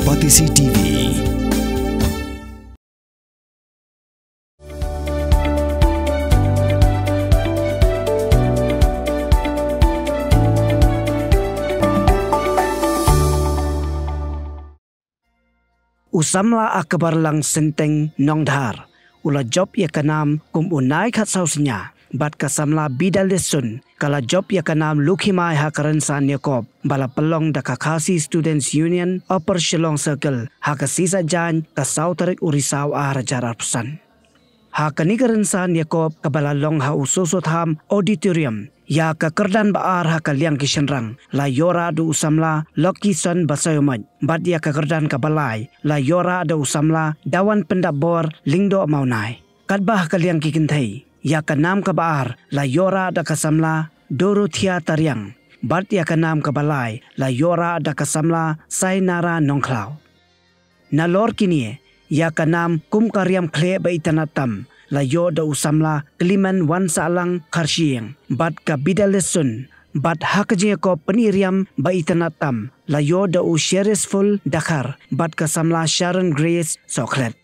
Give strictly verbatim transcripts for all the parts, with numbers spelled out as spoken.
Batesi T V. U samla Akbar Lang Synteng Nongdhar u la jop ïa ka nam kum u nai khatsaw synñia, bad ka samla Bidalesun ka la jop ïa ka nam Lukhimai ha ka rynsan Yakob ba la pynlong da ka Khasi Students Union Upper Shillong Circle ha ka Sisajaiñ ka saw tarik u Risaw ar hajar arphew san. Ha kane ka rynsan Yakob kaba la long ha u Soso Tham Auditorium, ïa ka kyrdan ba ar ha ka liang ki shynrang la ïoh rah da u samla Lucky Son Basaiawmoit, bad ïa ka kyrdan kaba lai la ïoh rah da u samla Dawan Pyndapbor Lyngdoh Mawnai. Katba ha ka liang ki kynthei, ïa ka nam kaba ar la ïoh rah da ka samla Dorothea Tariang, bad ïa ka nam kaba lai la ïoh rah da ka samla Sainara Nongkhlaw. Nalor kine, ïa ka nam kum ka riam khleh ba itynnad tam la ïoh da u samla Clement Wansahlang Kharshiing, bad ka Bidalesun, bad ha ka jingïakob pyni riam ba itynnad tam la ïoh da u Sherishful Dkhar bad ka samla Sharon Grace Sohkhlet.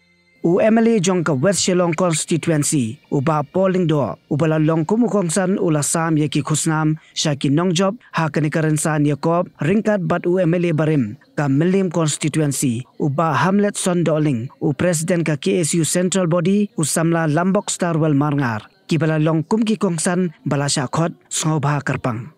U M L A jong ka West Shillong Constituency, u Bah Paul Lyngdoh, uba la long kum u kongsan, u la sam ïa ki khusnam sha ki nongjop ha kane ka rynsan Yakob ryngkat bad u M L A barim ka Mylliem Constituency, u Bah Hamletson Dohling, u President ka K S U Central Body, u samla Lambok Starwell Marngar, kiba la long kum ki kongsan ba la shah khot sngewbha kyrpang.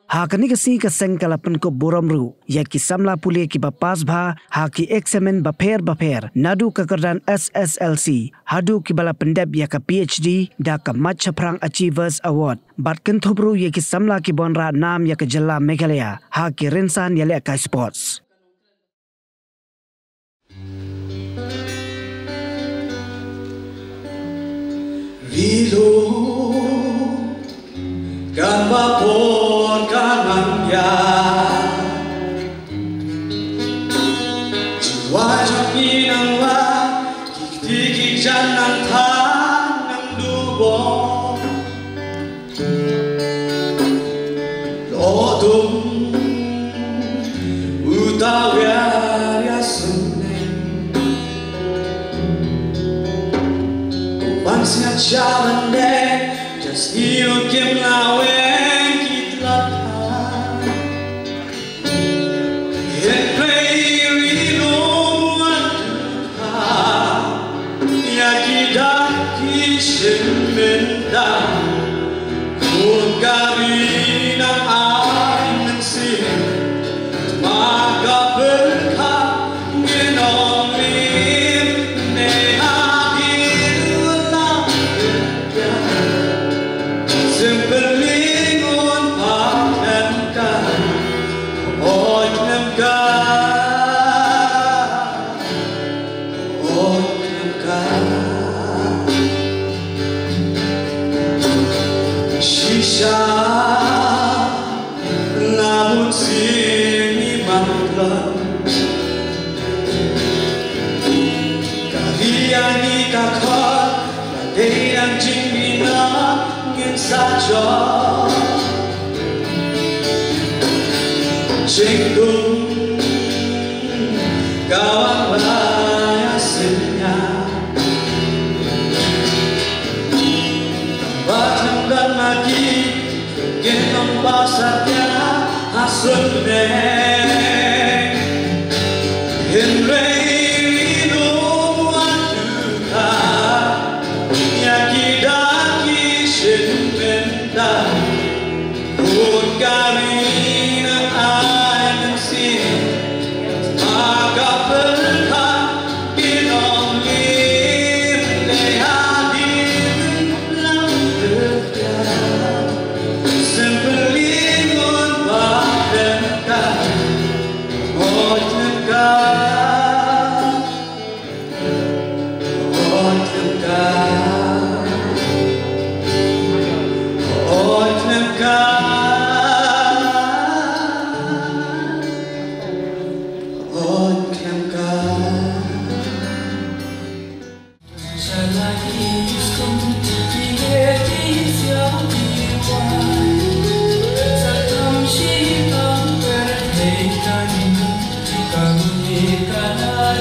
Ha kane ka sngi ka seng ka la pynkup burom ruh ïa ki samla pule kiba pass bha ha ki eksamin bapher bapher, naduh ka kyrdan S S L C haduh kiba la pyndep ïa ka P H D da ka Mait Shaphrang Achievers Award, bad kynthup ruh ïa ki samla kiba wanrah nam ïa ka jylla Meghalaya ha ki rynsan ïalehkai sports. Ri lum kan ba por kan nang ïa. Jingwai jong ngi nang wai, ki kti ki jan nang thang nang duh bor. Lok dum uta wiar ïa sum ne. Wan sia cha ban de, just ilu kim la wen ki tlat. Hynrei ri lum wan tu kha ïa ki dak ki shin mynta. Khun ka ri nang ai mynsiem ma ka pyrkhat ngin ong lim ne ha ki la. Simply ngun pa khlem ka, oi khlem ka, oi khlem ka. Shisha na mun sini man plan. Ka ri ani ka khot, ka dei dang jingmih na ngin sa jop. Jingdum ka wan ba ïa sngewthuh. Ba tang dan ma ki Kin ong ba satia ha sut ne. Hynrei ri lum wan tu kha ïa ki dak ki shin mynta. Khun ka ri nang ai mynsiem. Ka dor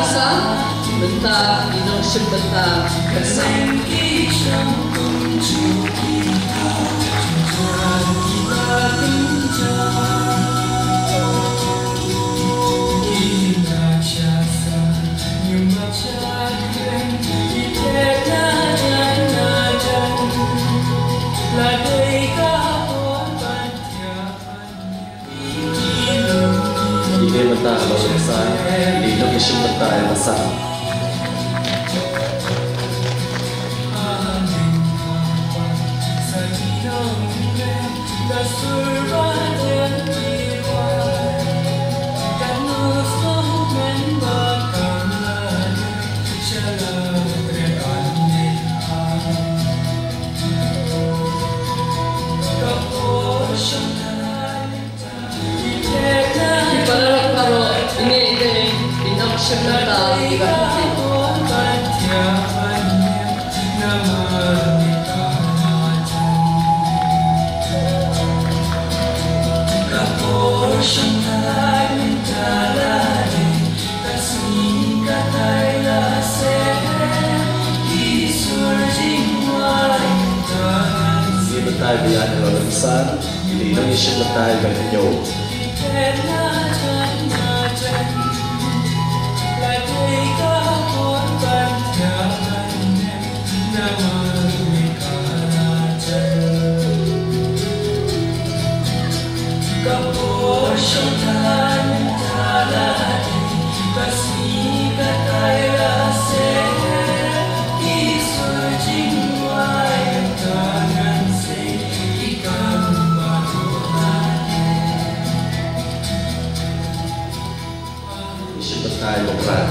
sa, mynta i nongshim bynta ka sa. Ine mynta ha Nongsan, ine nongshim bynta ïa Nongsan. Ki para baroh, ine i dei i nongshim bynta iba ïeit. Ine i bynta iba ïaid ha Nongsan, ine i nongshim bynta iba hynñiew. Nongshim bynta iba hynriew.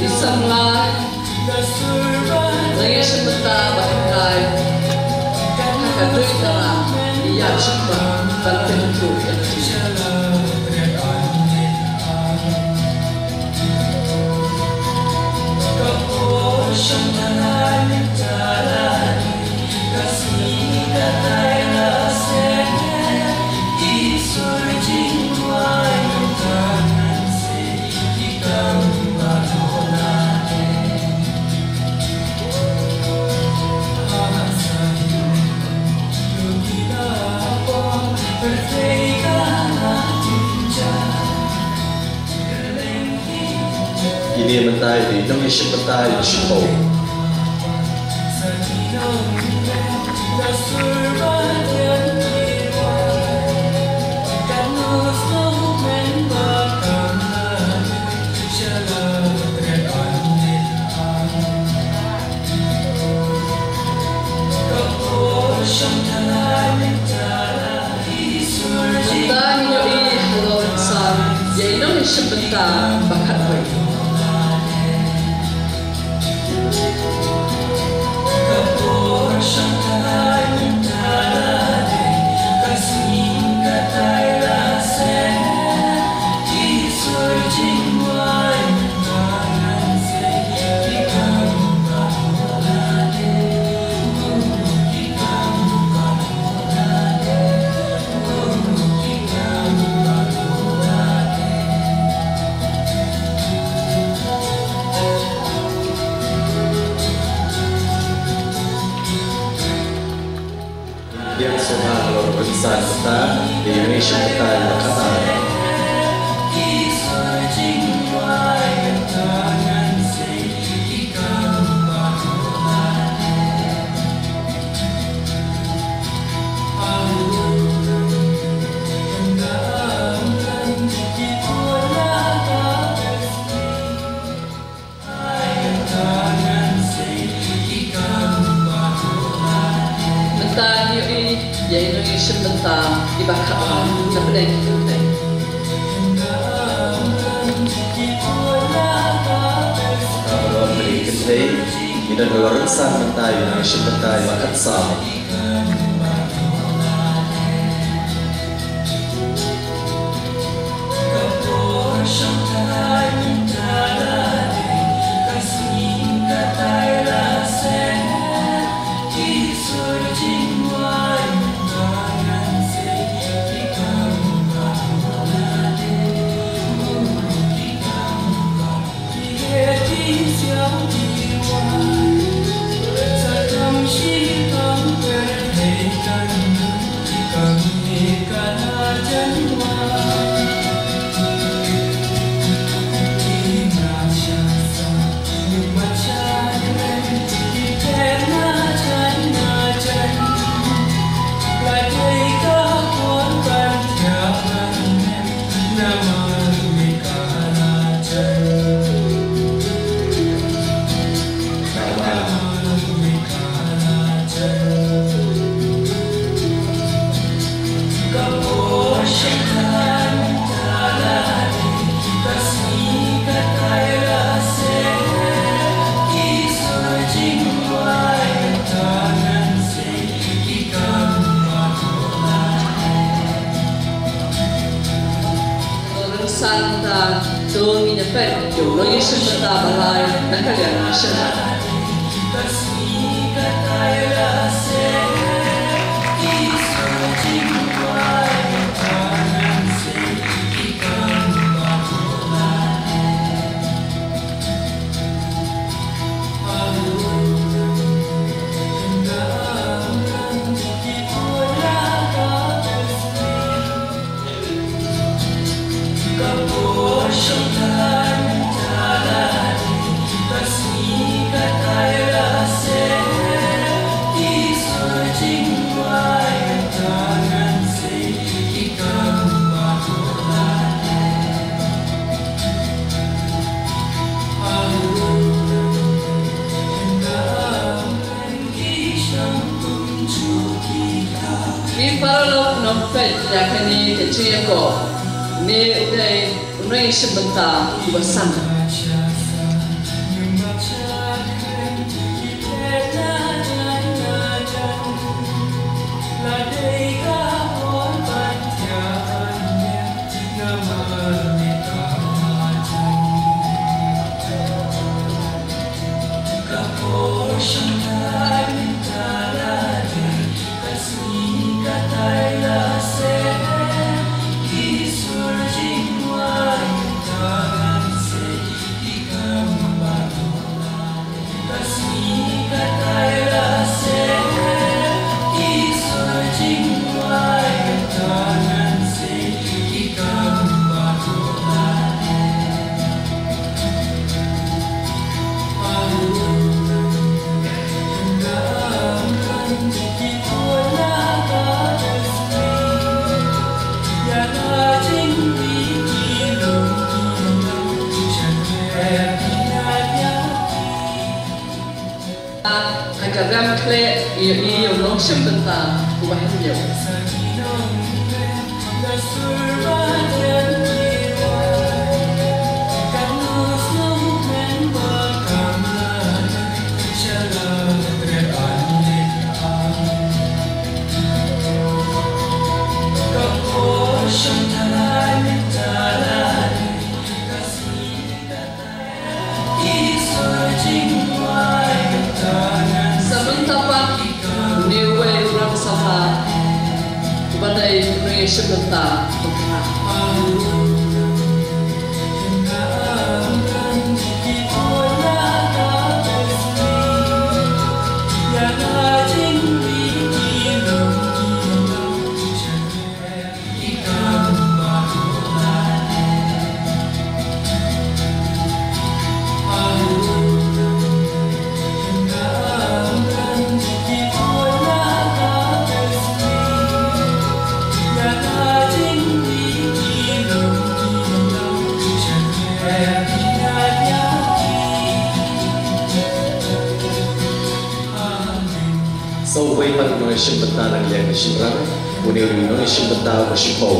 Ki samla nongïashim bynta ba hynriew ha ka dei tara ïa shipra ban pynthut ïa ki. Kine mynta i dei nongïashim bynta iba shiphew. Mynta ngin ïohi halor u rynsan ïa i nongïashim bynta ba khatwei. Biang sngewbha halor u rynsan mynta, ïa i nongïashim bynta ba khatar. Mynta ngi ïohi ïa i nongïashim bynta iba khatwei na pdeng ki kynthei. Kynthei, ngi don halor u rynsan mynta ïa i nongïashim bynta iba khatsaw. Rynsan ta, to ngin ïa peit ïa u nongïashim bynta ba lai na ka liang sha. Ngi paralok nong peit ïa kane ka jingïakob. Une u dei u nongïashim bynta uba san. Rem khleh ïa i ïa u nongshim bynta uba hynñiew. Sa mynta pat, une uwei u rangsaw, uba dei u nongïashim bynta. Sa uwei pat u nongïashim bynta na ka liang ka shynrang, une u nongïashim bynta uba shiphew.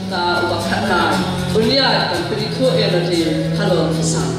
Bynta uba khatnai, un ïaid ban pynithuh ïa lade halor ka sang.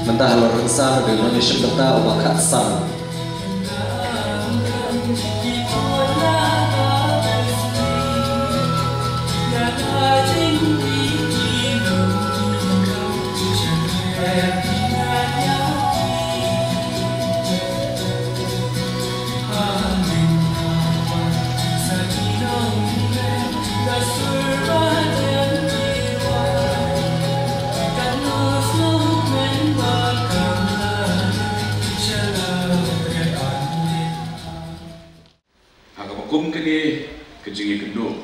Mynta halor rynsan u dei u nongïashim bynta uba khatsan. Ha kaba kum kane ka jingïakynduh,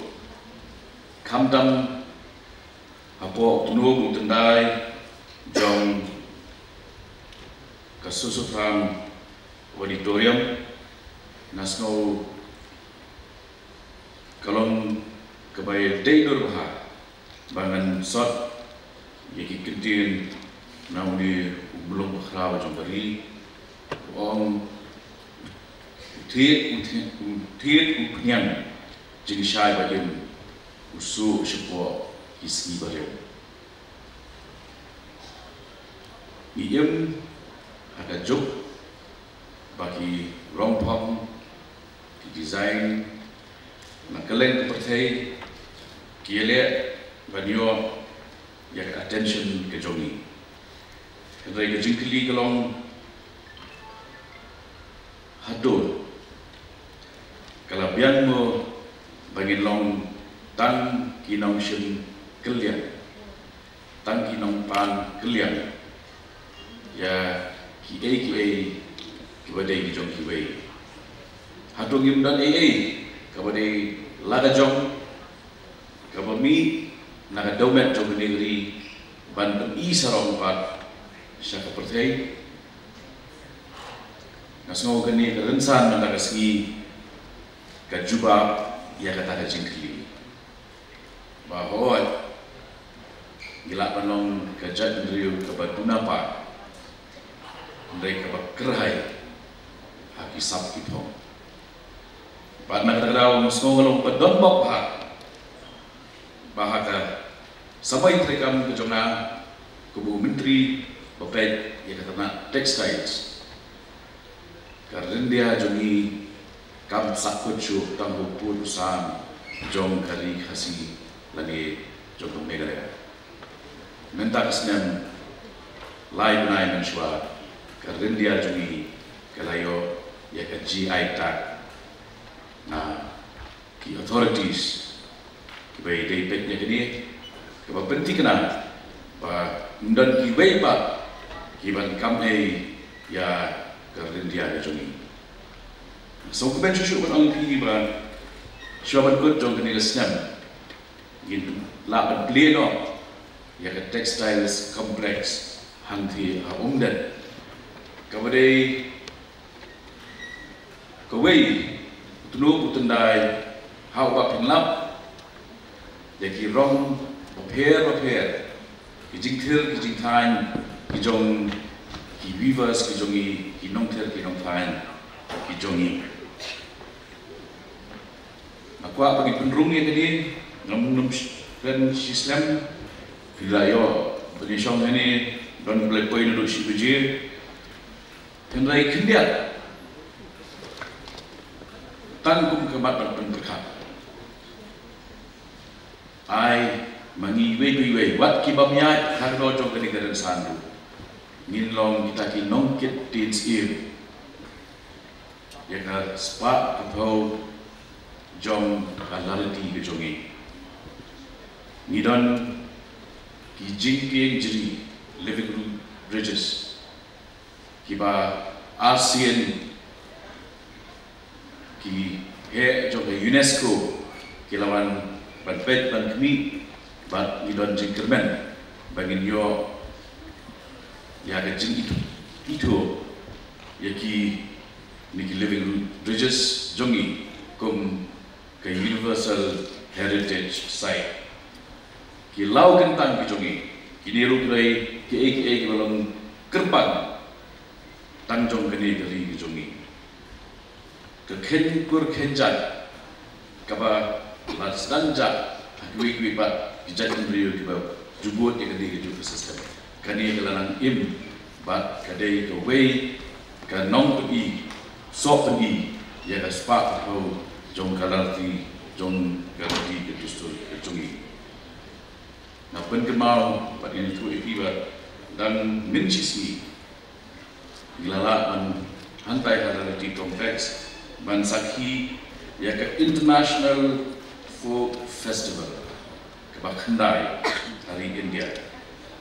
khamtam hapoh u tnum u tyndai jong ka Sosophan Auditorium, nga sngew ka long kaba dei dur bha ba ngan sot ïa ki kyntien na une u mlung bakhraw jong ka ri, u ong: U thied, u thied, u thied u phniang jingshai ba im, u suh u shapoh ki sngi ba riew. Ngi im ha ka juk ba ki rongphong, ki design na kylleng ka pyrthei ki ïaleh ban ïoh ïa ka attention ka jong ngi. Hynrei ka jingkylli ka long, hato ka la biang mo ba ngin long tang ki nongshim kylliang, tang ki nongpan kylliang ïa kiei kiei kiba dei ki jong kiwei. Hato ngim don ei ei kaba dei la ka jong kaba mih na ka dewmet jong kane ka ri ban pyni sarong pat sha ka pyrthei? Nga sngew kane ka rynsan mynta ka sngi ka jubab ïa kata ka jingkylli. Ba hooid, ngi lah ban long ka jaitbynriew kaba duna paid, hynrei kaba kyrhai ha ki sap ki thong. Bad na kata ka daw nga sngew nga long ba donbok bha ba ha ka samoi treikam ka jong nga kum u myntri ba peit ïa ka tnat textiles, ka ryndia jong ngi kam sahkut shuh tang ha u pud u sam jong ka ri Khasi lane jong ka Meghalaya. Mynta ka snem lai bnai mynshuwa, ka ryndia jong ngi ka la ïoh ïa ka G I tag na ki authorities kiba ïadei beit ïa kane, kaba pynthikna ba ym don kiwei pat kiban kam ei ïa ka ryndia ka jong ngi. Sngewkmen shuh shuh ban ong ïa phi ba shuwa ban kut jong kane ka snem ngin lah ban plie noh ïa ka textiles complex hangthie ha Umden, kaba dei kawei u tnum u tyndai ha uba pynlap ïa ki rong bapher bapher, ki jingthir ki jingthaiñ ki jong ki weavers ki jong ngi, ki nongthir ki nongthaiñ ki jong ngi. Nga kwah ba ngin pynrung ïa kane, ngam nym sh-, kren shi slem. Phi la ïoh ban ïashong hangne, don ba la poi naduh shi baje. Hynrei khyndiat tang kum ka mat ban pynpyrkhat. Ai ma ngi iwei pa iwei, wat ki bym ïaid ha ka dor jong kane ka rynsan ruh, ngin long kita ki nongkit ktien syiem ïa ka spah ka phew jong ka lariti ka jong ngi. Ngi don ki jingkieng jri, living root bridges, kiba arsien ki heh jong ka UNESCO ki la wan ban peit ban khmih, bad ngi don jingkyrmen ba ngin ïoh ïa ka jingithuh, ithuh ïa kine ki living root bridges jong ngi kum ka Universal Heritage Site. Ki law kyntang ki jong ngi, kine ruh ki dei kiei kiei kiba long kyrpang tang jong kane ka ri ka jong ngi. Ka kheiñkur kheiñjait kaba la sdang jah ha kiwei kiwei pat ki jaitbynriew kiba ju bud ïa kane ka juh ka system. Kane ka la nang im bad ka dei kawei ka nongpyni, sohpyni ïa ka spah ka phew jong ka lariti, jong ka riti ka dustur ka jong ngi. Nga pynkynmaw bad ngan ïathuh ïa phi ba dang mynshit sngi ngi la lah ban hangtai ha Lariti Complex ban sakhi ïa ka International Folk Festival kaba khyndai ha ri India.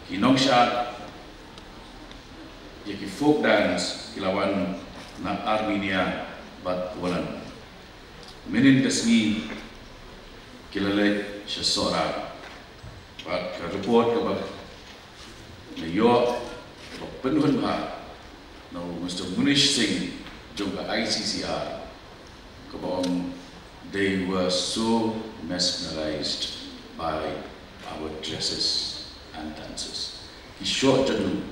Ki nongshad ïa ki folk dance ki la wan na Armenia bad Poland. Mynhynnin ka sngi ki la leit sha Sohra. Bad ka report kaba nga ïoh, kaba pynhun bha na u Mister Munish Singh jong ka I C C R, kaba ong, "They were so mesmerized by our dresses and dances." Ki shoh jadu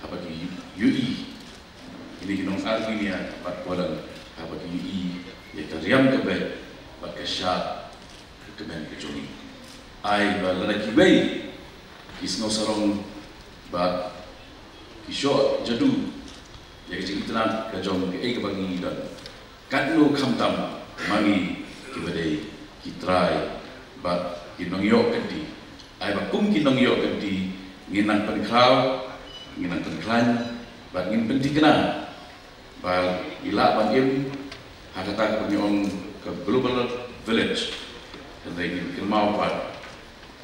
haba ki ïohi, kine ki nong Armenia bad Poland, haba ki ïohi ïa ka riam ka beit bad ka shad ka kmen ka jong ngi. Ai ba lada kiwei ki sngew sarong bad ki shoh jadu ïa ka jingitynnad ka jong kaei kaba ngi don, katno khamtam ma ngi kiba dei ki trai bad ki nongïoh kynti. Ai ba kum ki nongïoh kynti ngin nang pynkhraw, ngin nang pynkhlaiñ bad ngin pynthikna ba ngi lah ban im ha kata kaba ngi ong ka global village. Hynrei ngin kynmaw pat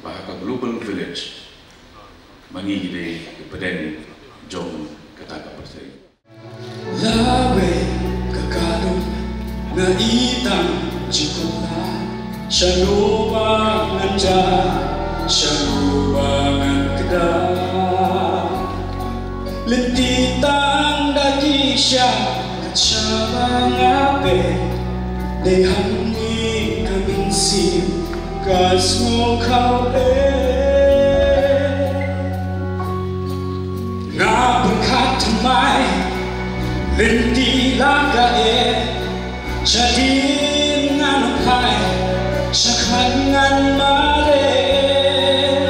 ba ha ka Global Village ma ngi ngi dei ki pdeng jong kata ka pyrthei. Lawei ka kadu nga itang jikup la shanu ba ngan ja shanu ba ngan kda. Lynti tang da ki sha ka cha ba nga pe dei hangne ka mynsiem ka sngew kham eh. Nga pyrkhat thymmai lynti la ka eh. Shadien ngan phai shakhmat ngan mareh.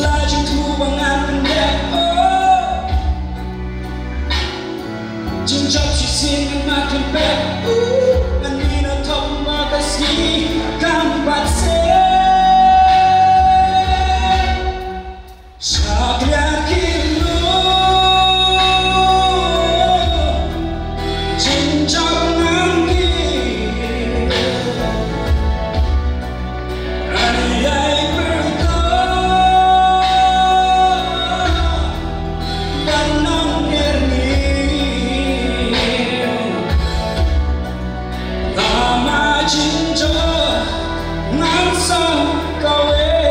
La jingthmu ba ngan pyndep oh. Jingjop shisien ngan mad khlem pep uh. Ngan mih na thok ba ka sngi kam pat seh. Shakliar ki lum jingjop ngan ki. Ani ai pyrto ban nang erni. Lama jingjop ngan sa kawei.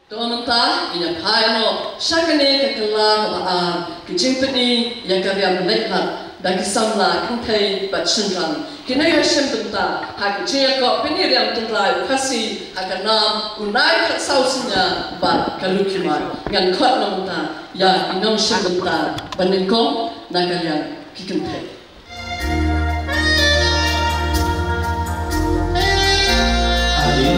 To mynta ngin ïa phai noh sha kane ka kylla kaba ar, ka jingpyni ïa ka riam leit lad da ki samla kynthei bad shynrang. Kine ïa shim bynta ha ka jingïakop pyni riam tynrai u Khasi ha ka nam u Nai Khatsaw Synñia bad ka Lucky Mai. Ngan khot na mynta ïa ki nongshim bynta ba nyngkong na ka liang ki kynthei. Ini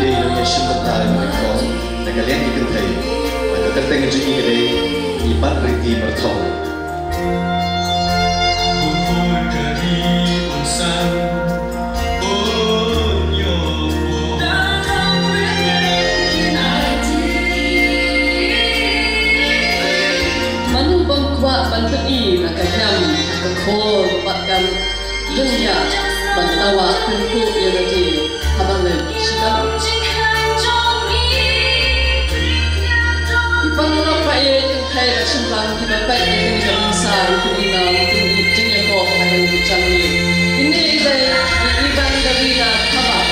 dei nongshim bynta ba nyngkong na ka liang ki kynthei. Ka kyrteng jong i ka dei i Batriti Myrthong. Mano bym kwah ban pyni na ka riam, na ka khor bad ka lynñiar ban dawa pynkup ïa lade haba leit sha ka. Ki paralok ba ïeit kynthei bad shynrang kiba peit ïa kane ka rynsan, kine ki jingïakop ha kane ka janmiet. Kine ki dei i Evangelina Thabah.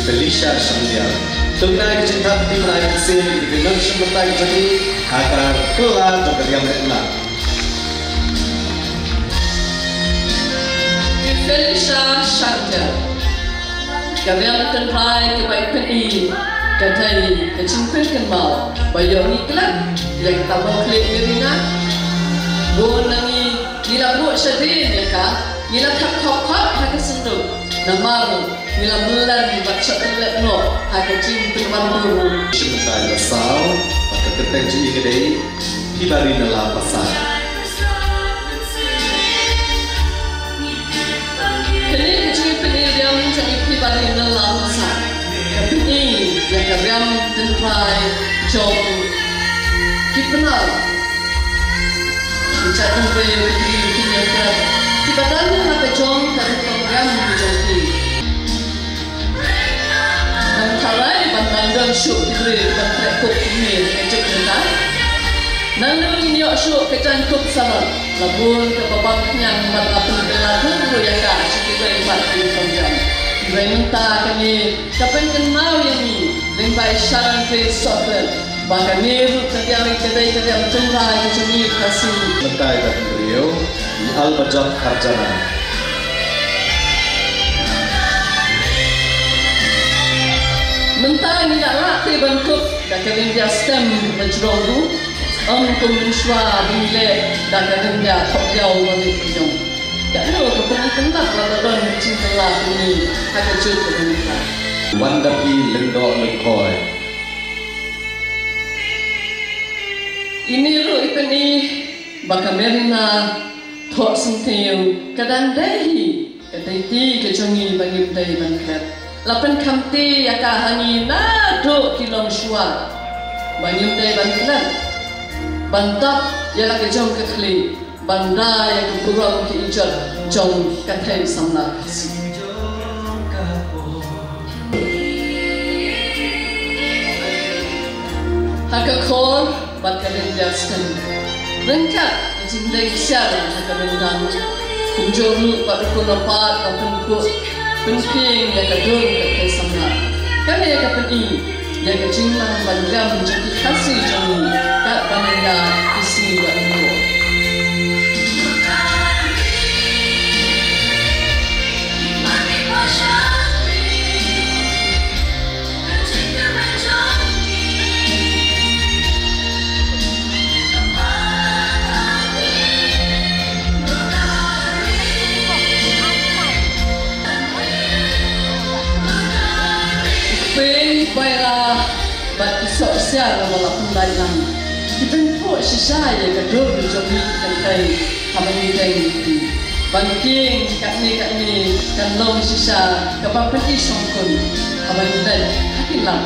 Felicia Shandia. To ngin ai ka jingtip, to ngin ai ka jingtip ïa ki nongshim bynta ki jong ngi ha ka kylla jong ka riam leit lad. Felicia Shandia. Ka riam tynrai kaba i pyni ka dei ka jingpynkynmaw ba ïoh ngi klet ïa ka tabok klet Merina. Bun na ngi ngi la buh shadien ïa ka, ngi la thep khop khop ha ka synduk. Namar ngi la mlien bad shah tyllep noh ha ka jingpynwandur. Shim bynta kaba saw bad ka kyrteng jong i ka dei Phibarina Lapasar. Kane ka jingpyni riam jong i Phibarina Lapasar ka pyni ïa ka riam tynrai jong ki Pnar. Ki jait bynriew ki briew ki nongtrei kiba don ha ka jong ka rukom riam ka jong ki. Nang tharai ban nang don shuh ki briew ban treh kup kumne ha ka juk mynta. Nang nang ïoh shuh ka jaiñkup salon la bun kaba bang khñiang bad la pynkylla ruh ïa ka sha kiwei pat ki nongtrei. Kiwei mynta kane ka pynkynmaw ïa ngi lyngba i Sharon Grace Sohtun. Ba kane ruh ka dei ka dei ka dei tynrai ka jong ngi Khasi. Mynta i da briew i Albajok Kharjana. Mynta ngi la lah te ban kup da ka India stem ba jrong ruh. Ym kum mynshuwa ba ngi leh da ka India thok ïaw ba ngi pynjong. Ka ruh ka pynlap la ka don ka jingkylla ka ngi ha ka juk ka mynta. Wan da phi lyngdoh lyngkhoi. Ine ruh i pyni ba ka Merina Thohsyntiew ka dang dei hi Ka dei te ka jong ngi ba ngim dei ban klet. La pynkhamti ïa ka ha ngi naduh ki longshuwa ba ngim dei ban klet, ban tap ïa la ka jong ka khlieh, ban da ïa ka burom ka ijot jong ka thei samla Khasi. Ha ka khor bad ka ryndia stem, ryngkat ka jingdei ksiar ha ka ryndang, kumjuh ruh bad u kynnoh pat ba pynkup pynphieng ïa ka dur ka thei samla. Kane ka pyni ïa ka jingnang ban ïam jong ki Khasi jong ngi katba nang ïa ki sngi ba ngi ïoh. Pynpaw la bad ki sohsiar ba la pynlait lang, ki pynphuh shisha ïa ka dur jong ngi ki kynthei haba ngi deng ngi kti. Ban tieng katne katne kan long shisha kaba pyni shongkun haba ngi leit ha ki lad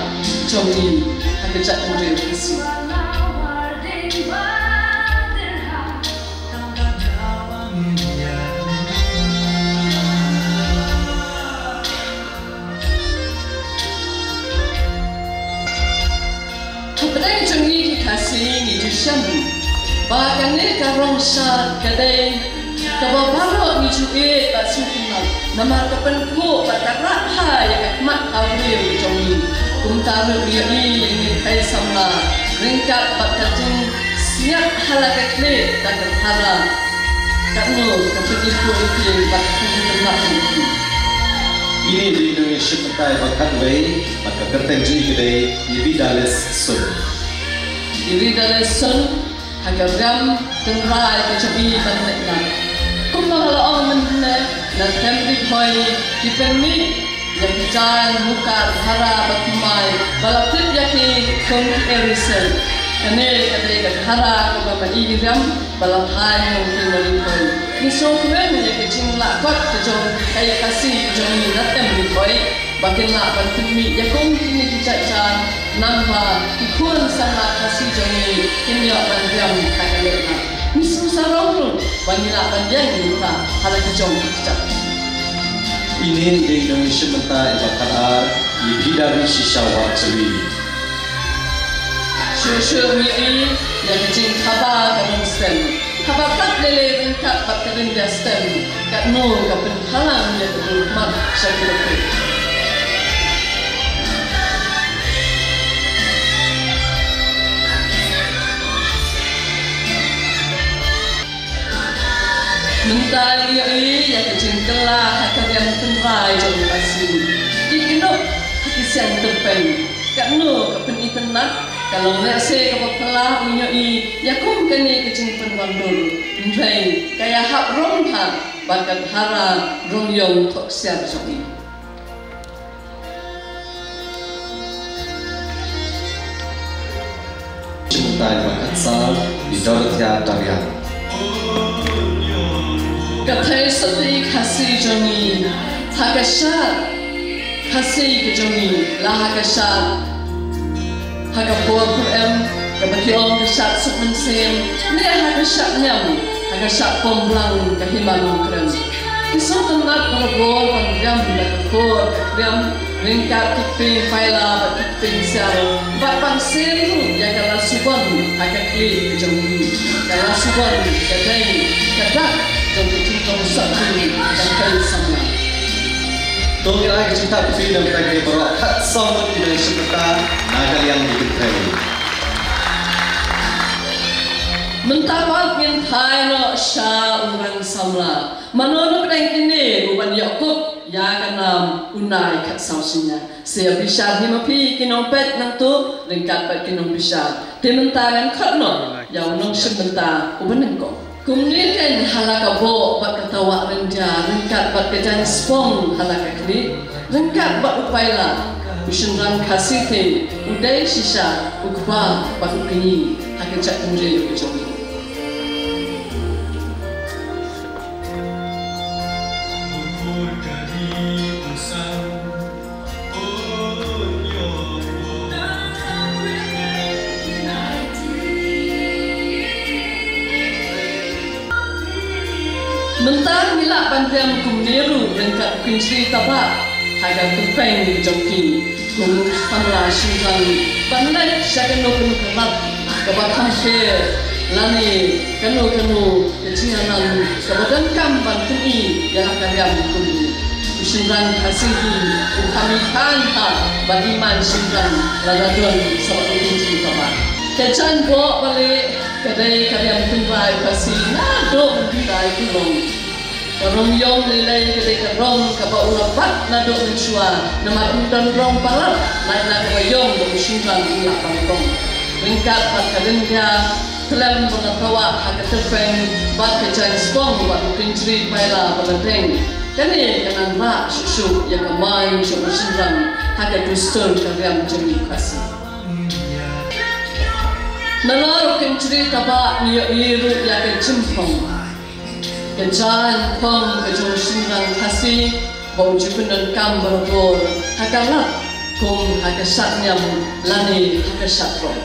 jong ngi ha ka jaitbynriew Khasi. Hapdeng jong ngi ki Khasi ngi ju shem ba kane ka rong shad ka dei kaba baroh ngi ju ïeit bad sngewtynnat namar ka pynkhuh bad ka rah bha ïa ka khmat ka briew jong ngi. Kumta ruh ngi ïohi ïa ngi thei samla ryngkat bad ka jing sngap ha la ka khlieh da ka dhara. Katno ka pyni pyrthei bad ka pyni pyrthei. Ine dei nongshim mynta ba khatwei bad ka kyrteng jong i ka dei i Ridales Sun. I Ridales Sun ha ka riam tynrai ka jong i ban leit na. Kumba la ong mynne na Tem Ri Bhoi ki pynmih ïa ki jaiñ muka dhara bad thymmai ba la tip ïa ki kum ki Eriser. Kane ka dei ka dhara kaba ma i riam ba la thait kum ki Ri Bhoi. Ngi sngewkmen ïa ka jinglah kot ka jong ki Khasi ka jong ngi na Tem Ri Bhoi ba kin lah ban pynmih ïa kum kine ki jait jaiñ. Nangba ki khun samla Khasi jong ngi kin ïoh ban riam ha ka lehniam. Ngi sngewsarong ruh ba ngi lah ban ïeng mynta ha la ki jong ki kjat. Ine i dei nongshim mynta i ba khatar i Bidari Shisha Warchawi. Shuh shuh ngi ïohi ïa ka jingthaba ka rong stem. Haba pat lei lei ryngkat bad ka ryndia stem, katno ka pynpaw lang ïa ka dur khmat sha ki lynti. Mynta ngi ïohi ïa ka jingkylla ha ka riam tynrai jong ka Khasi. Ki kynnoh ha ki siang tyrpeng. Katno ka pynitynnat, ka long lehse kaba phylla u ïohi ïa kum kane ka jingpynwandur. Hynrei ka ïahap rong bha bad ka dhara rong ïong thohksiar jong i. Shim mynta i ba khatsaw i Dorothea Dariang. Ka thei sotti Khasi jong ngi ha ka shad Khasi ka jong ngi la ha ka shad, ha ka por pyrem kaba ki ong ka shad suk mynsiem, ne ha ka shad niam, ha ka shad pom blang ka hima nongkrem. Ki sngewtynnat barabor ban riam da ka khor ka kriam ryngkat ki kpei paila bad ki kpei siar bad ban sien ruh ïa ka la subon ha ka khlieh ka jong ngi. Ka la subon ka dei ka dak jong ka jingtong sah ka thei samla. To ngin ai ka jingtap kti na bynta ki baroh. Khatsaw ngut ki nongshim bynta na ka liang ki kynthei. Mynta pat ngin phai noh sha u rang samla. Mano na pdeng kine u ban ïoh kup ïa ka nam u nai khatsaw synñia. Sa ïa bishar hi ma phi ki nongpeit nangto ryngkat bad ki nongbishar. Te mynta ngan khot noh ïa u nongshim bynta u ba nyngkong. Kumne keiñ ha la ka boh bad ka tawah ryndia ryngkat bad ka jaiñ spong ha la ka khlieh ryngkat bad u paila, u shynrang Khasi te u dei shisha u kpa bad u kñi ha ka jaitbynriew ka jong ngi. Mynta ngi lah ban riam kumne ruh ryngkat u Kynjri Tabah ha ka kyrpeng jong ki kum u samla shynrang ban leit sha kano kano ka lad kaba kham sher lane kano kano ka jingïalang kaba donkam ban pyni ïa la ka riam kumne. U shynrang Khasi hi u kham ïai khañ ha ban ïai man shynrang lada don sa u Kynjri Tabah. Ka jaiñboh ba lieh ka dei ka riam tynrai Khasi naduh mynhyndai ka long. Ka rong ïong lei lei ka dei ka rong kaba u la bat naduh mynshuwa, namar ym don rong palat lait na kaba ïong ba u shynrang u lah ban rong. Ryngkat bad ka ryndia khlem ba la tawah ha ka tyrpeng bad ka jaiñspong bad u kynjri paila ba la deng. Kane ka nang rah shuh shuh ïa ka mai jong u shynrang ha ka dustur ka riam jong u Khasi. Nalor u Kynjri Tabah ngi ïohi ruh ïa ka jingpong. Ka jaiñpong ka jong u shynrang Khasi ba u ju pyndonkam barabor ha ka lad kum ha ka shad niam lane ha ka shad rong.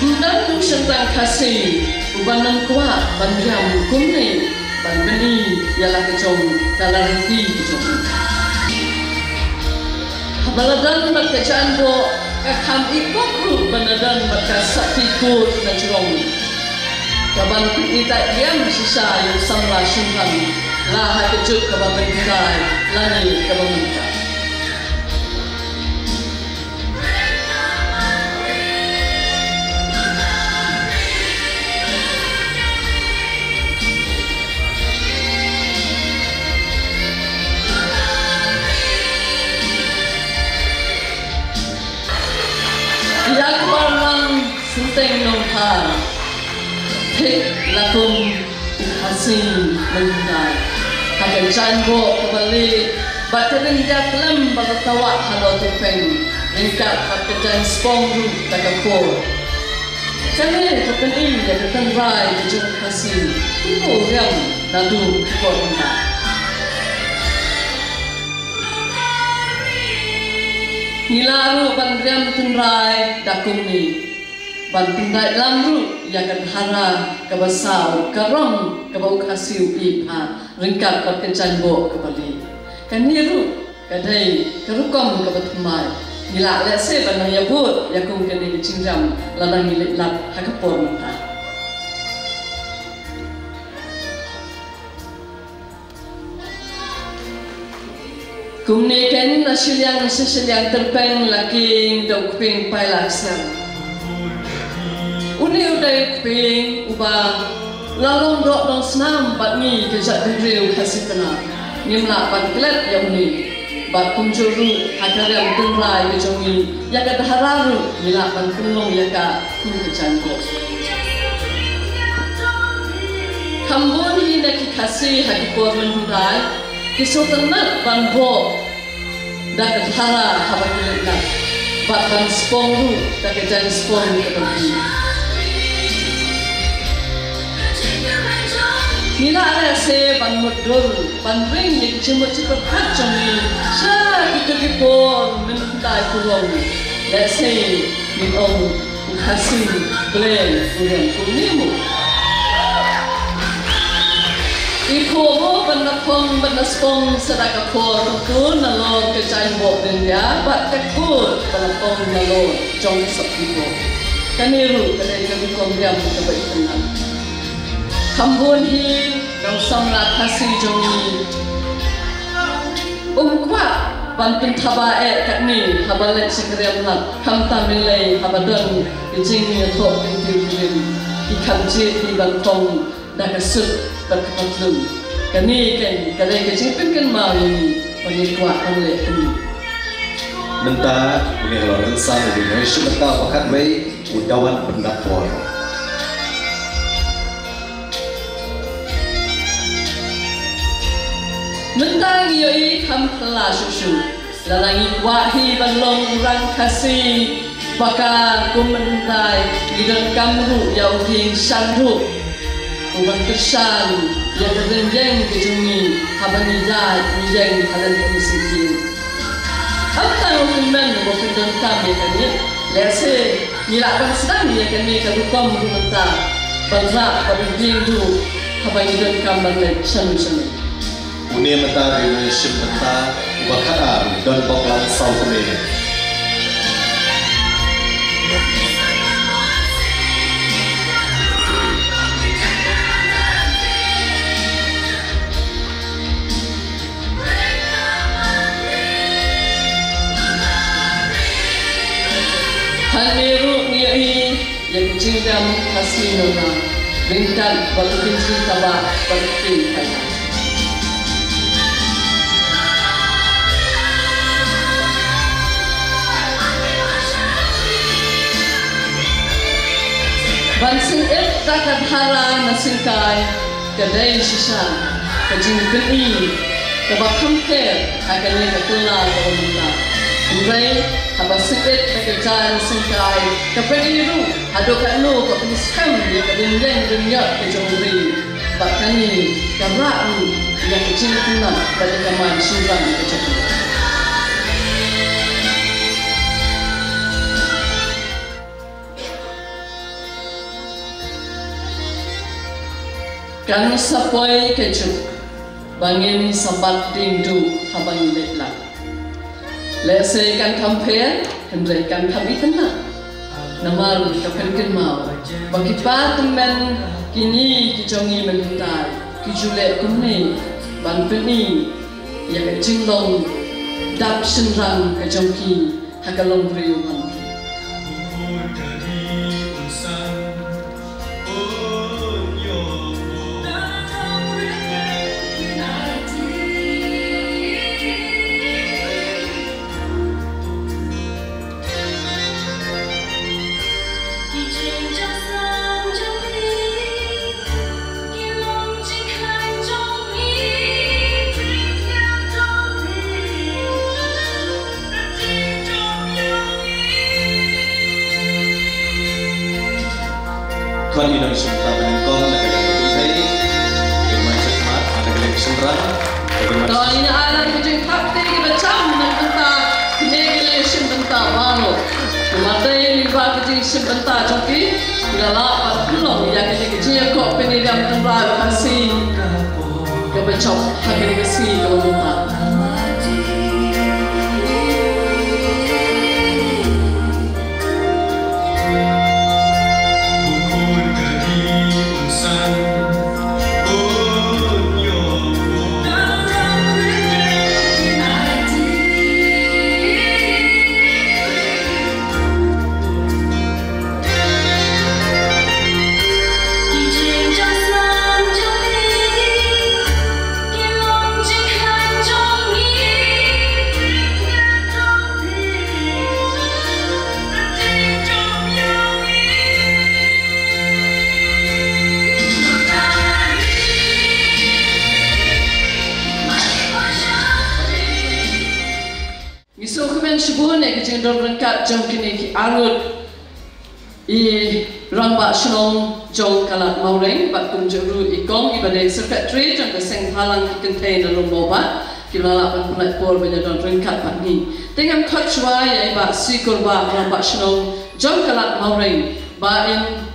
Ym don u shynrang Khasi uba nang kwah ban riam kumne ban pyni ïa la ka jong ka la riti ka jong u. Haba la don bad ka jaiñboh ka kham ïeh pop ruh ban da don bad ka sakhi kur na jrong. Kaban pyni da ïam shisha ïa u samla shynrang la ha ka juk kaba mynta lane kaba mynta. Ïa ka Balang Synteng Nongphar. Thik la kum u Khasi mynta ha ka jaiñboh kaba lieh bad ka ryndia khlem ba la tawah halor tyrpeng ryngkat bad ka jaiñspong ruh da ka por. Kane ka pyni ïa ka tynrai ka jong u Khasi kumno u riam naduh ka por mynta. Ngi lah ruh ban riam tynrai da kumne ban pyndait lang ruh ïa ka dhara kaba saw ka rong kaba u Khasi u ïeit ha ryngkat bad ka jaiñboh kaba lieh. Kane ruh ka dei ka rukom kaba thymmai. Ngi lah lehse ban nang ïabud ïa kum kane ka jingriam lada ngi leit lad ha ka por mynta. Kumne kein na shiliang sha shiliang tyrpeng la kieng da u kpieng paila ksiang. Une u dei u kpieng uba la long doh long snam bad ngi ka jaitbynriew Khasi Pnar. Ngim lah ban klet ïa une bad kumjuh ruh ha ka riam tynrai ka jong ngi ïa ka dhara ruh ngi lah ban pynlong ïa ka kum ka jaiñboh. Kham bun hi na ki Khasi ha ki por mynhyndai ki sngewtynnat ban boh da ka dhara haba ki leit lad bad ban spong ruh da ka jaiñspong kaba bha. Ngi lah lehse ban mutdur ban ring ïa ki jingmut jingpyrkhat jong ngi sha kito ki por mynhyndai kurlong. Lehse ngin ong u Khasi Blei u riam kumne mo. I khumo ban da phong ban da spong sa da ka por kumto nalor ka jaiñboh India bad ka kut ban da phong nalor jong ka sap ki por. Kane ruh ka dei ka rukom riam kaba itynnat. Kham bun hi na u samla Khasi jong ngi um kwah ban pynthaba eh katne haba leit sha ka riam lad, khamtam lei lei haba don ka jingïathoh kyntiew kurim. Ki kham jied hi ban phong da ka sut bad ka patlun. Kane kein ka dei ka jingpynkynmaw ïa ngi ba ngi kwah ban leh kumne. Mynta une halor rynsan u dei u nongïashim bynta uba khatwei u Dawan Pyndap Bor. Mynta ngi ïohi kham phylla shuh shuh. Lada ngi kwah hi ban long u rang Khasi Ba ka kum mynta ngi donkam ruh ïa u dieng shan ruh, u ban kyrshan ïa ka ryngwiang ka jong ngi haba ngi ïaid ngi ïeng ha lynti syngkien. Ym tang u tymmen ba phin donkam ïa kane, lehse ngi lah ban sdang ïa kane ka rukom ruh mynta ban rah bad u dieng ruh haba ngi donkam ban leit shano shano. Une mynta dei u shim bynta uba khatar, don bok lang saw kmie. Hangne ruh ngi ïohi ïa ka jingdam Khasi Nongrang ryngkat bad u kynjri Tabah bad u kynjri Paidbah. Ban sngewthuh da ka dhara na syngkai ka dei shisha ka jingpyni kaba kham pher ha kane ka kylla kaba mynta. Hynrei haba sngewthuh da ka jaiñ syngkai ka pyni ruh haduh katno ka pynskhem ïa ka dynreng dynñiot ka jong u briew. Bad kane ka rah ruh ïa ka jingkynnoh bad ïa ka man shynrang ka jong u. Kan sa poi ka juk ba ngin sa bat dieng duh haba ngi leit lang. Lehse kan kham pher, hynrei kan kham itynnad. Namar ka pynkynmaw ba ki pa tymmen kine ki jong ngi mynhyndai ki ju leh kumne ban pyni ïa ka jinglong dap shynrang ka jong ki ha ka longbriew longbriew. Khun, ngi dang shim bynta banyngkong na ka liang ka kynthei. Ka ban shim bynta na ka liang shynrang. Ka ban To, ngi ai lang ka jingthap kti kaba cham na ka bynta kine ki leh shim bynta baroh. Namar dei lyngba ka jingshim bynta jong ki, ngi la lah ban pynlong ïa kane ka jingïakob pynïaid tynrai Khasi kaba jop ha kane ka sngi kaba mynta. Ngi sngewkmen shibun ïa ka jingdon ryngkat jong kine ki arngut i rangbah shnong jong ka Lad Mawreng bad kumjuh ruh i kong iba dei secretary jong ka seng bhalang ki kynthei na Lum Mawbah kiba la lah ban pynlait por ban ïadon ryngkat bad ngi. Te ngan khot shuwa ïa i Bah C. Kurbah, rangbah shnong jong ka Lad Mawreng, ba in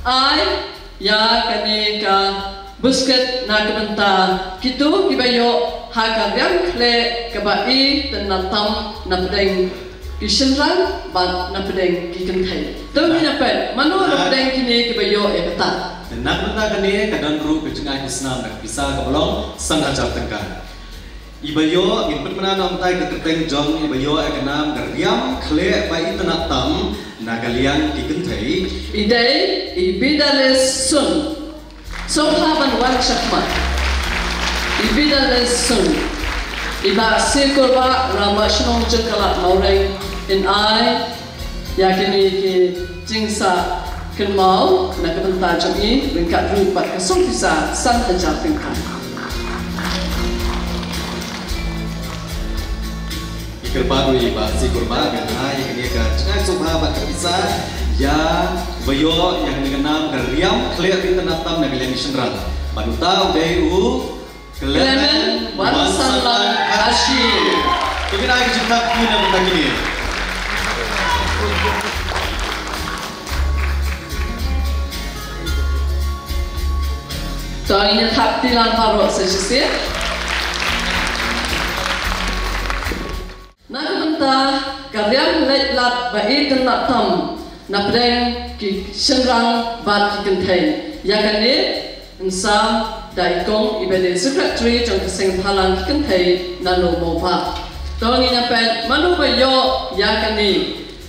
ai ïa kane ka buskit na ka bynta kito kiba ïoh ha ka riam khleh kaba itynnad tam na pdeng ki shynrang bad na pdeng ki kynthei. To ngin ïa peit mano na pdeng kine kiba ïoh ïa kata. Te na ka bynta kane ka don ruh ka jingai khusnam da ka pisa kaba long san hajar tyngka. Iba ïoh, ngin pynmynta na ka bynta ka kyrteng jong iba ïoh ïa ka nam ka riam khleh ba itynnad tam na ka liang ki kynthei. I dei i Bidales Sun. Sngewbha ban wan shakhmat. I Bidales Sun. I Bah C. Kurbah, rangbah shnong jong ka Lad Mawreng, in ai ïa kine ki jingsah kynmaw na ka bynta jong i ryngkat ruh bad ka song pisa san hajar tyngka. I Kyrpad ïa i Bah Sikur Bah ban ai ïa kane ka jingïasngewbha bad ka pisa ïa ba ïoh ïa kane ka nam ka riam khleh ba itynnad tam na ka liang ki shynrang. Bad uta u dei u Clement Wansanlang Kharshi. To ngin ai ka jingthap kti na ka bynta kine. To ngin ïa thap kti lang baroh sa shisien. Na ka bynta ka riam leit lad ba itynnad tam na pdeng ki shynrang bad ki kynthei, ïa kane yn sam da i kong iba dei secretary jong ka seng bhalang ki kynthei na Lowmawbah. To ngin ïa peit mano ba ïoh ïa kane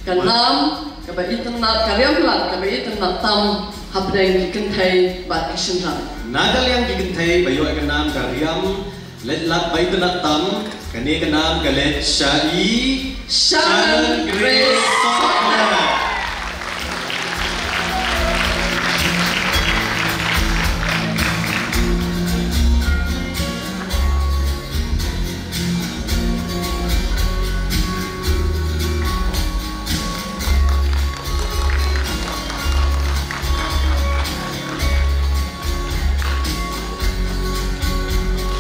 ka nam kaba itynnad, ka riam lad kaba itynnad tam hapdeng ki kynthei bad ki shynrang. Na ka liang ki kynthei ba ïoh ïa ka nam ka riam leit lad ba itynnad tam, kane ka nam ka leit sha i Sharon Grace Sohtner.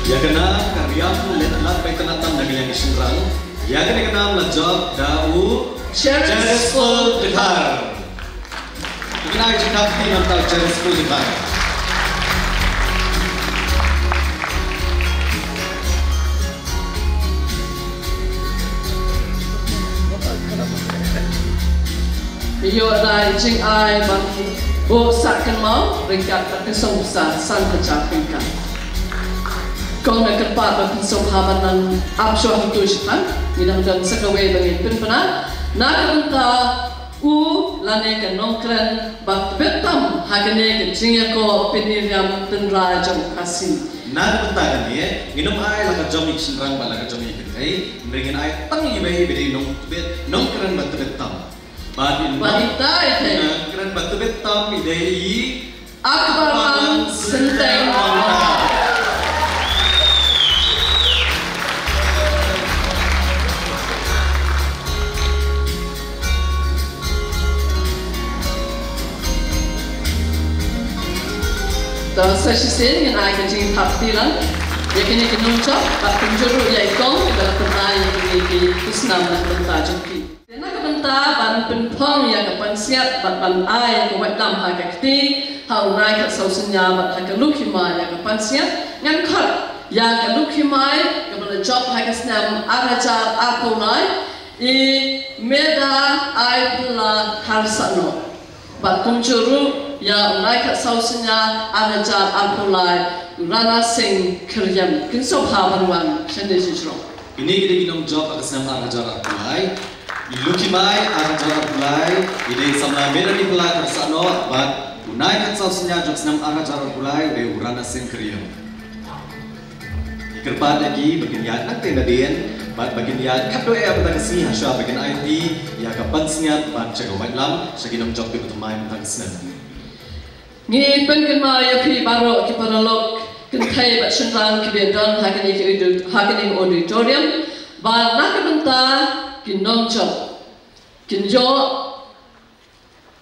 Ïa ka nam ka riam leit lad ba itynnad tam na ka liang ki shynrang. Ïa kane ka nam la jop da u Cherisful Dkhar. Ngin ai jingthap kti na u Cherisful Dkhar. Ïoh da i jingai ban buh sah kynmaw ryngkat bad ka song pisa san hajar tyngka. Kong, nga kyrpad ba pynsngewbha ban nang ap shuwa hangto shiphang, ngi dang don sa kawei ba ngin pynbna na ka bynta u lane ka nongkren ba tbit tam ha kane ka jingïakob pyni riam tynrai jong u Khasi. Na ka bynta kane ngin ym ai la ka jong i shynrang bad la ka jong i kynthei, hynrei ngin ai tang iwei iba dei nongtbit, nongkren ba tbit tam. Bad i, bad i tai te, nongkren ba tbit tam i dei i Akbar Synteng Mawna. To sa shisien ngin ai ka jingthap kti lang ïa kine ki nongjop bad kumjuh ruh ïa i kong kiba la pynrai ïa kine ki khusnam na ka bynta jong ki. Te na ka bynta ban pynphong ïa ka pansngiat bad ban ai ïa ka waitlam ha ka kti ha u Naikhatsaw Synñia bad ha ka Lukhimai ïa ka pansngiat, ngan khot ïa ka Lukhimai kaba la jop ha ka snem ar hajar arphew lai, i Meda Aiphylla Kharsahnoh. Bad kumjuh ruh ïa u Naikhatsaw Synñia ar hajar arphew lai, u Rana Singh Khyriem. Kin sngewbha ban wan shane shajrong. Kine ki dei ki nongjop ha ka snem ar hajar arphew lai. I Lukhimai ar hajar arphew lai i dei samla Meda Aiphylla Kharsahnoh bad u Naikhatsaw Synñia jong ka snem ar hajar arphew lai u dei u Rana Singh Khyriem. Ngi kyrpad ïa ki ba kin ïaid nangtei nadien bad ba kin ïaid khadduh eh ha kata ka sngi, hashwa ba kin aiti ïa ka pansngiat bad sha ka waitlam sha ki nongjop kiba thymmai mynta ka snem. Ngi pynkynmaw ïa phi baroh ki paralok kynthei bad shynrang kiba don ha kane ka audio-, ha kane ka auditorium, ba na ka bynta ki nongjop kin ïoh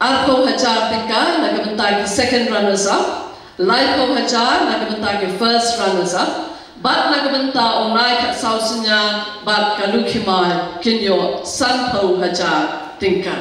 arphew hajar tyngka na ka bynta ki second runners up, laiphew hajar na ka bynta ki first runners up, bad na ka bynta u Naikhatsaw Synñia bad ka Lukhimai kin ïoh sanphew hajar tyngka.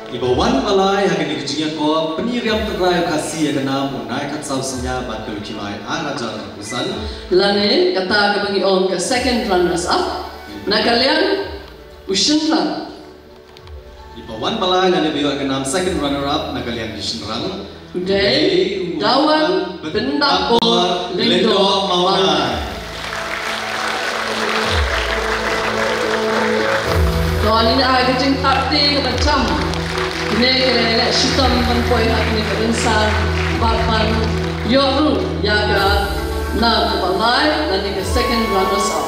Iba wan balai ha kane ka jingïakob pyni riam tynrai u Khasi ïa ka nam u Naikhatsaw Synñia bad ka Lukhimai ar hajar arphew san. Lane kata kaba ngi ong ka second runners up. Na ka liang u shynrang. Iba wan balai lane ba ïoh ka nam second runner up na ka liang ki shynrang u dei u Dawan Pyndapbor Lyngdoh Mawna. Ngin ai ka jingthap kti kaba jam. Kine ki la leh shitom ban poi ha kane ka rynsan bad ban ïoh ruh ïa ka nam kaba lai lane ka second runners up.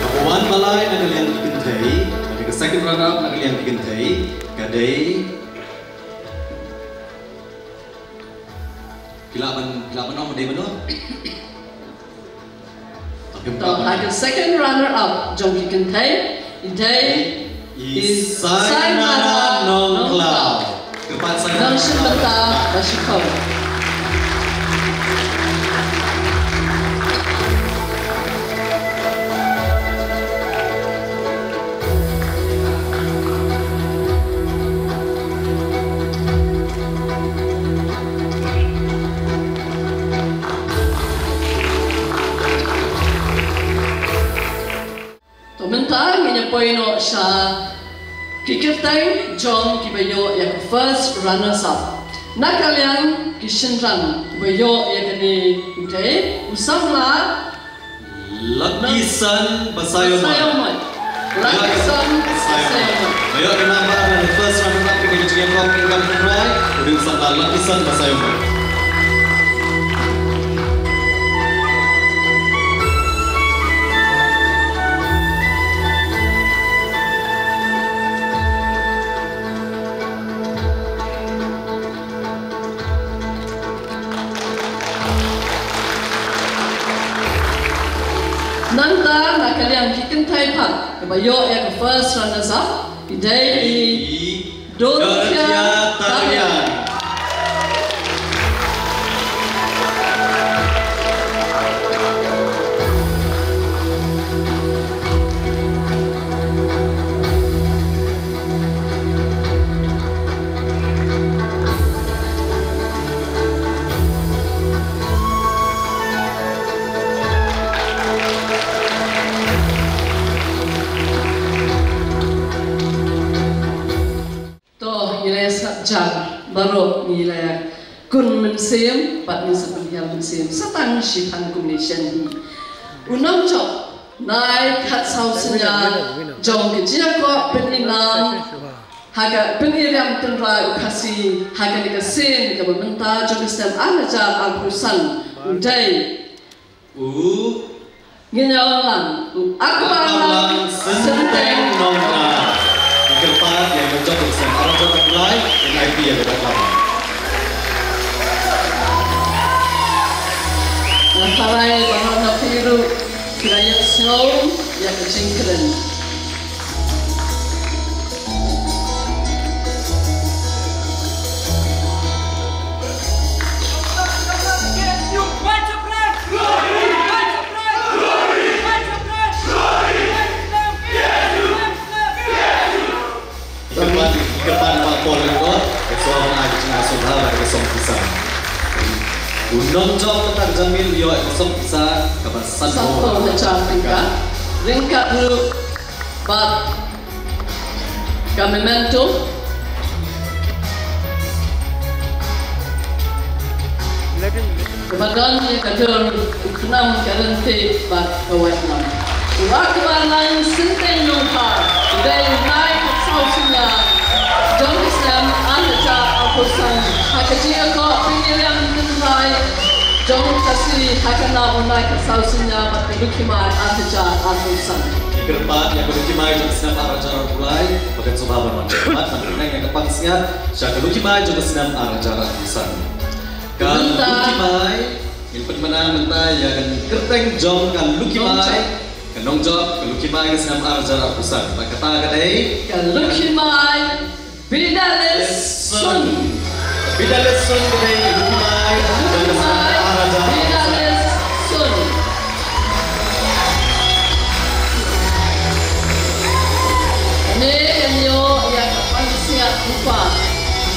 Kaba wan balai na ka liang ki kynthei, ka second runner up na ka liang ki kynthei, ka dei. Ki lah ban, ki lah ban ong ka dei mano? To, ha ka second runner up jong ki kynthei, i dei i Sainara Nongkhlaw. Kyrpad Sainara. Nang shim bynta ba shiphew. To mynta ngin ïa poi noh sha ki kyrteng jong kiba ïoh ïa ka first runners up. Na ka liang ki shynrang ba ïoh ïa kane u dei u samla Lucky Son Basaiawmoit. Lucky Son Basaiawmoit. Ba ïoh ka number one, first runner up, ka dei ka jingïakhun, ka dei ka prize, u dei u samla Lucky Son Basaiawmoit. Nangta na ka liang ki kynthei pat kaba ïoh ïa ka first runners up, i dei i Dorothea Tarian. To, ngi la ïa sngap jar baroh, ngi la ïa kun mynsiem bad ngin sa pynhiar mynsiem sa tang shiphew kumne shen hi. U nongjop nai khatsaw synñia jong ka jingïakob pyni nam ha ka pyni riam tynrai u Khasi ha kane ka sien kaba mynta jong ka snem ar hajar arphew san u dei u Nginïaw Lang, u Akbar Lang Synteng Nongkhlaw. Kyrpad ïa u nongjop u snem ar hajar arphew lai, u nai phi ïa ka daw. Nga tharai ba nga na phi ruh ki la ïohsngew ïa ka jingkren. Kyrpad, kyrpad ba por leh ko, ka song ai ka jingïasoh bha bad ka song pisa. U nongjop kata ka janmiet u ïoh ka song pisa kaba san phew hajar tyngka. Ryngkat ruh bad ka memento. Kaba don ïa ka dur u khnam ka ryntih bad ka waitlam. U Akbar Lang Synteng Nongkhlaw u dei u nai khatsaw synñia jong ka snem ar hajar arphew san ha ka jingïakob pyni riam tynrai jong ka Khasi ha ka nam u nai khatsaw synñia bad ka Lucky Mai ar hajar arphew san. Ngi kyrpad ïa ka Lucky Mai jong ka snem ar hajar arphew lai ba kan sngewbha ban wan. Kyrpad ban kyrteng ïa ka pansngiat sha ka Lucky Mai jong ka snem ar hajar arphew san. Ka Lucky Mai, ngin pynbna mynta ïa ka kyrteng jong ka Lucky Mai, ka nongjop ka Lucky Mai ka snem ar hajar arphew san. Bad kata ka dei ka Lucky Mai Bidales Sun. Bidales Sun ka dei ka Lucky Mai jong ka snem ar hajar arphew san. Bidales Sun. Kane kan ïoh ïa ka pansngiat rupa.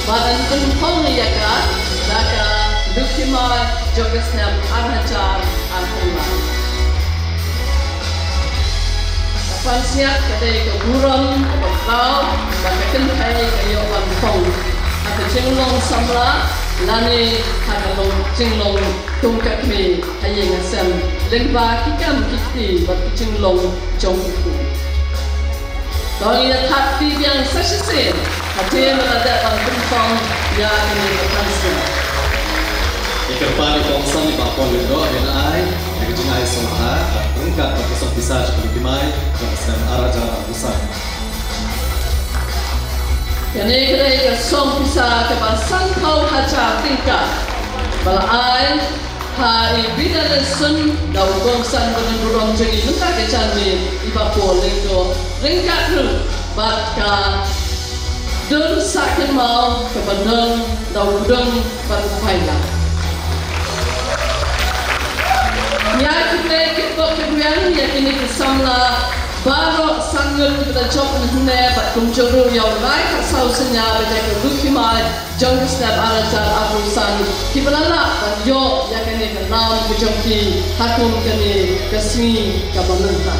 Bad yn pynphong ïa ka da ka Lucky Mai jong ka snem ar hajar arphew lai. Pansngiat ka dei ka burom kaba khraw, ba ka kynthei ka ïoh ban phong ha ka jinglong samla lane ha ka long jinglong kum ka kmie ha ïing ha sem lyngba ki kam ki kti bad ki jinglong jong ki kmie. To ngin ïa thad kti biang sa shisien, haba ngin la dep ban pynfong ïa kane ka pansngiat. Ïa kyrpad ïa u kongsan i Bah Paul Lyngdoh ban ai ïa ka jingai sngewbha ryngkat bad ka song pisa jong ka Lucky Mai jong ka snem ar hajar arphew san. Kane ka dei ka song pisa kaba sanphew hajar tyngka ba la ai ha i Bidar Lesson da u kongsan ba don burom jong ngi mynta ka janmiet, i Bah Paul Lyngdoh, ryngkat ruh bad ka dur sah kynmaw kaba don da u Kdung bad u Paila. Ïa kine ki pok ki biang, ïa kine ki samla baroh san ngut kiba la jop na hynne bad kumjuh ruh ïa u Rai Khatsaw Synñia bad ïa ka Lucky Mai jong ka snem ar hajar arphew san, kiba la lah ban ïoh ïa kane ka nam ka jong ki ha kum kane ka sngi kaba mynta.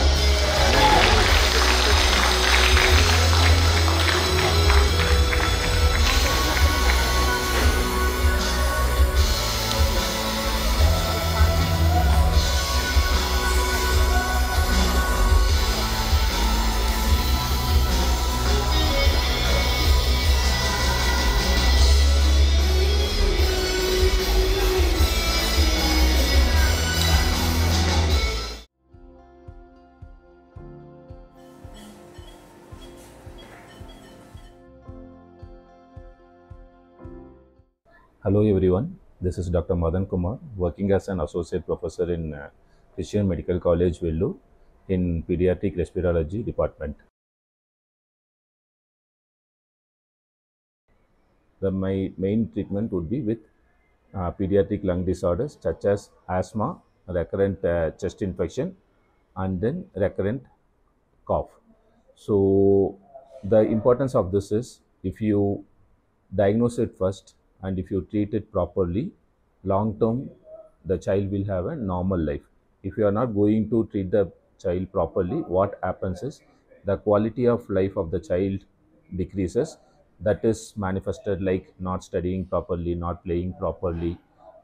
Hello everyone, this is Doctor Madan Kumar, working as an associate professor in uh, Christian Medical College, Vellore, in pediatric respirology department. The my main treatment would be with uh, pediatric lung disorders such as asthma, recurrent uh, chest infection, and then recurrent cough. So the importance of this is, if you diagnose it first and if you treat it properly, long term, the child will have a normal life. If you are not going to treat the child properly, what happens is the quality of life of the child decreases. That is manifested like not studying properly, not playing properly,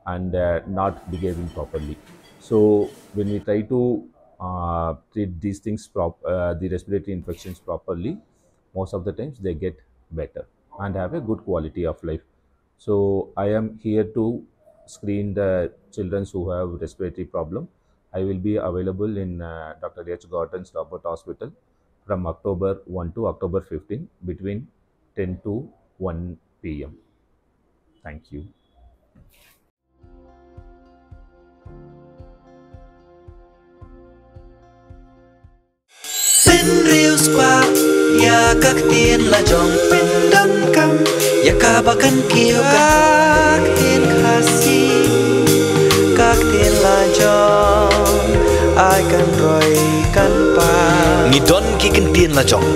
and uh, not behaving properly. So when we try to uh, treat these things, prop- uh, the respiratory infections properly, most of the times they get better and have a good quality of life. So I am here to screen the children who have respiratory problem. I will be available in uh, Doctor H Gordon's Robert Hospital from October one to October fifteen between ten to one p m. Thank you. Pynriewspah ïa ka ktien la jong, pyndonkam ïa kaba kan kiew ka ktien Khasi, ka ktien la jong, ai kan roi kan pang. Ngi don ki ktien la jong,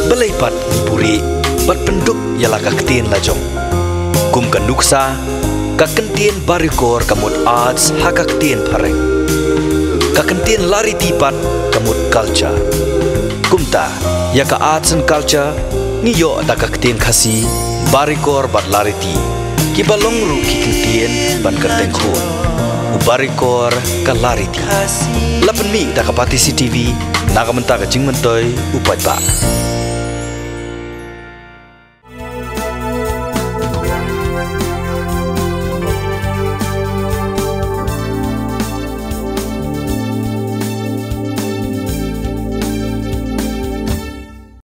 balei pat ngi buhrieh bad pynduk ïa la ka ktien la jong. Kum ka nuksa, ka ktien Barikor ka mut arts ha ka ktien phareng. Ka ktien Lariti pat ka mut culture. Kumta, ïa ka arts and culture ngi ïoh da ka ktien Khasi, Barikor bad Lariti, kiba long ruh ki ktien ban kyrteng khun. U Barikor, ka Lariti. La pynmih da ka Batesi TV na ka bynta ka jingmyntoi u paidbah.